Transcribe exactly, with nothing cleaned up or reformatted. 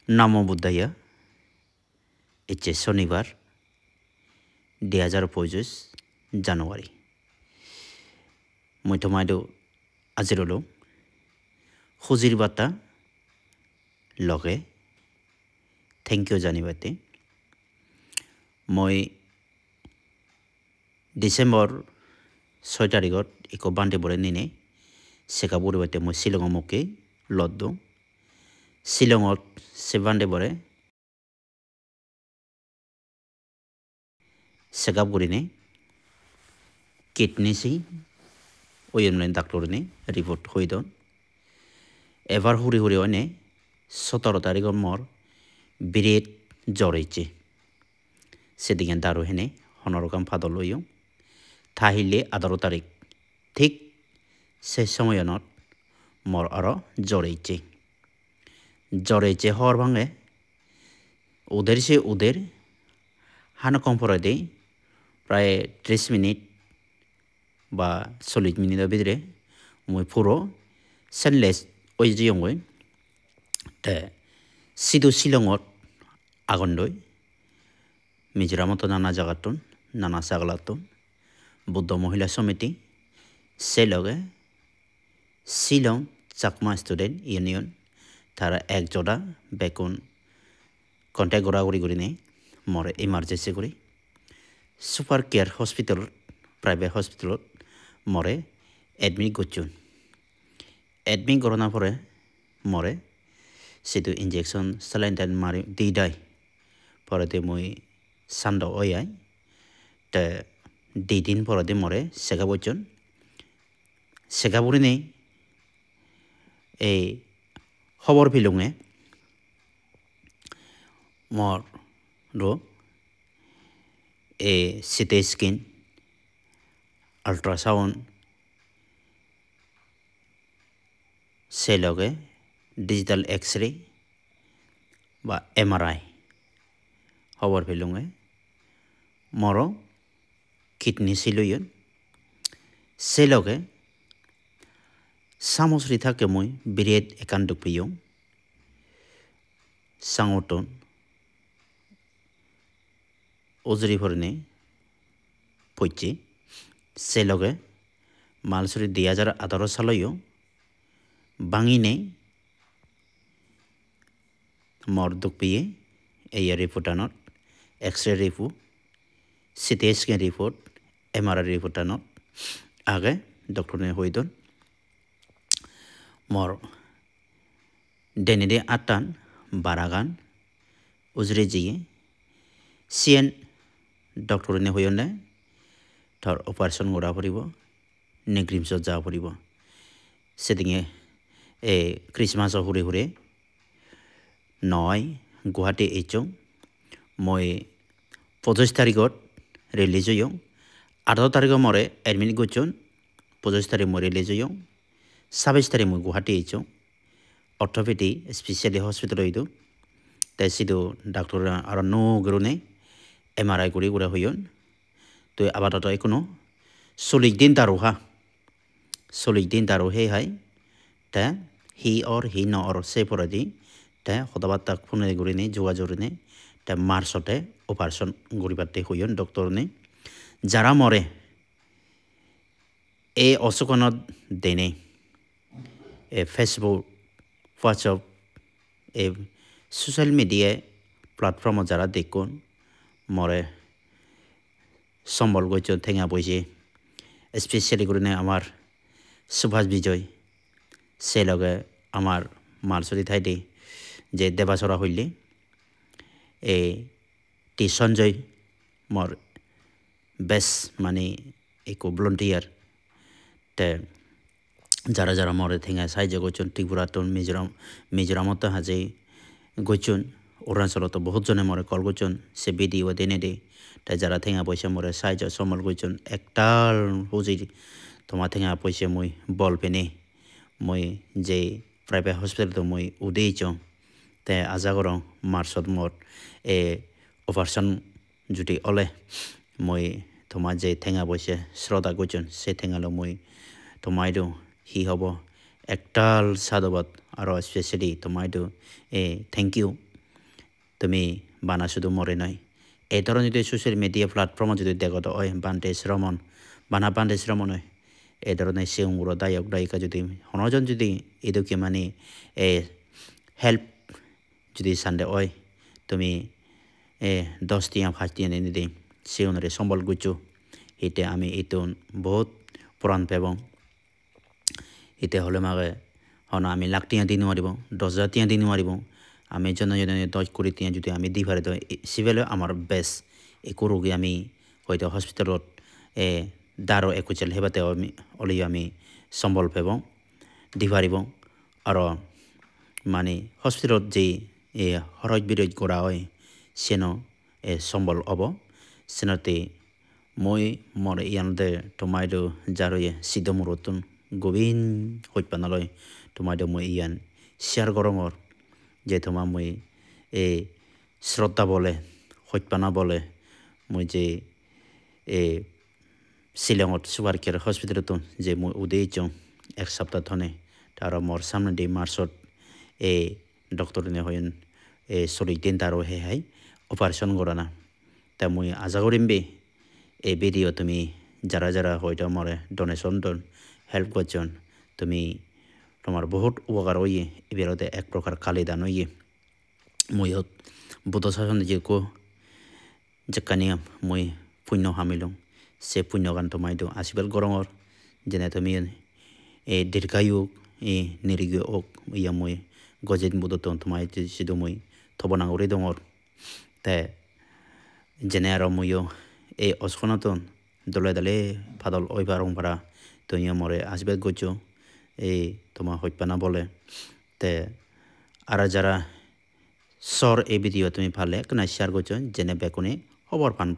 Namo Buddhaya, ecche sonibar, di hajar pojis January. Mui tomaidu ajir olung, hujir batta loge thank you janibatte. Mui December soi tarigot ikko bhante bore nine check up guribatte mui Shillongo mukke loddung. Shillongot se bhante bore check up gurinei kidney si oyon bole doctor-une report hoi don. Ebar hure hure oinei sotoro tarigot mor biret jor ecche. Sedinge daru hene hono rokom padol oyong. Ta hille adaro tarik, thik se somoyanot mor aro jor ecche. Jor ecche hobor pange, uder se uder, hanukkon poredi prai tris minute ba chollish minute-o bidire mui puro senseless oi jeyongoi. Te sidu Shillongot agondoi, Mizoramottun nana jagattun, nana sagalattun, Buddho Mohila Somiti, se loge Shillong Chakma Student Union, tara ek joda bekkun contact gora guri gurinei more emergency guri Super Care Hospital, private hospitalot more admit gocchon. Admit gorona pore more sidu injection saline tan mari di dai. Poredi mui sando oi ai. Te di din poredi more check up gocchon. Check up gurinei ei hobor pelunge mor ro ei C T scan, ultrasound, se loge digital X-ray ba M R I hobor pelunge. Moro kidney sil oyon. Se loge samosri thakke mui biret ekkan duk peyong. Sangottun ujuri porinei pocche. Se loge Malsuri di hajar adaro saloyo banginei mor duk peye ei report anot, X-ray report, C T scan report, M R I report anot age, doctor-une hoi don. Mor denedi attan baragan ujure jeye. Siyen doctor-une hoyonne tor operation gora poribo, NEIGRIHMS-ot ja poribo. Sedinge ei Christmas-o hure hure noi Guwahati ecchong. Mui pojis tarigot release oyong. Atharo tarigot more admit gocchon, pojis tarik mui release oyong. Sabbis tarik mui Guwahati ecchong. Orthopedic specialty hospital oidu. Te sidu doctor aro nuo gurinei M R I guri guri hoyon. Tui apatoto ekkuno chollish din daru ha. Chollish din daru hei hai. Te hi or hi no or se poredi te hodabatta phone gurinei jogajog gurinei te March-otte operation guribatte hoyon doctor-une. Jara more ei osukanot denei, ei Facebook, WhatsApp, ei social media platform-ot jara dekkon more sombol gocchon tenga poije, especially gurinei amar Subhas Bijoy, se loge amar Malsuri thaide je Debasora hoille, ei T Sanjoy mor best mane ekko volunteer. Te jara jara more tenga sahajjo gocchon, Tripurattun, Mizoram, Mizoramottun haje gocchon, Arunachalottun bohut jone more call gocchon, se video denedi. Te jara tenga poise more sahajjo sombol gocchon, ektal huji toma tenga poise mui bol penei mui je private hospital-ot mui ude ejong. Te aja gorong March-ot mor ei operation judi ole mui toma je tenga poise sroda gocchon, se tenga loi mui toma idu hi hobo ektal sadhubad aro specially toma idu ei thank you. Tumi bana sudu more noi. Ei dhoronor jodi social media platform-ot jodi degodo oi, Bhante Sramon, bana Bhante Sramon oi, ei dhoronor sigon guro dayok dayika jodi hono jon jodi idokke mane, eh, help jodi sande oi, tumi, eh, dos tiya, pach tiya dinei di sigunore sombol goccho. Hitte ami ittun bohut poran pebong. Hitte hole mage hono ami lakh tiya di no paribong, dos hajar tiya di no paribong. Ami jone jone dos kuri tiya jodi ami di pari do, i-, sibele amar bes. Ekko rogi ami hoito hospitalot, eh, daro ekko sel hebate ami, oleyo ami sombol pebong, di paribong. Aro mane hospitalot je, eh, horoj biroj gora oi, seno, eh, sombol obo. Senotte mui mor iyan de tomaido jaroye sido murottun gobin hojpana loi tomaido mui iyan share gorongor, je toma mui ei shraddha bole, hojpana bole, mui je ei Shillongot Super Care Hospitalottun je mui ude ejjong ek sapta thone, te aro mor samnendi March-ot ei doctor-une hoyon ei sollish din taro he hai operation gorana. Te mui aja gurim be ei video tumi jara jara hoito more donation don, help gocchon, tumi, tomar bohut upokar oye, ibe olode ek prokar kali dan oye. Muiyo Buddho sason jekko jekkani mui punyo hamilung, se punyogan tomaido asibad gorongor, jene tumi ei dirgayu ok, ei nirigu ok, iya mui gojen Buddhottun tomai sidu mui tobona guri dongor. Te jene aro muiyo ei oskonotun dole dale padol oi parong para, tumiyo more asibad goccho ei toma hojpana bole. Te aro jara sor ei video tumi parle ekkena share goccho, jene bekkune hobor pan.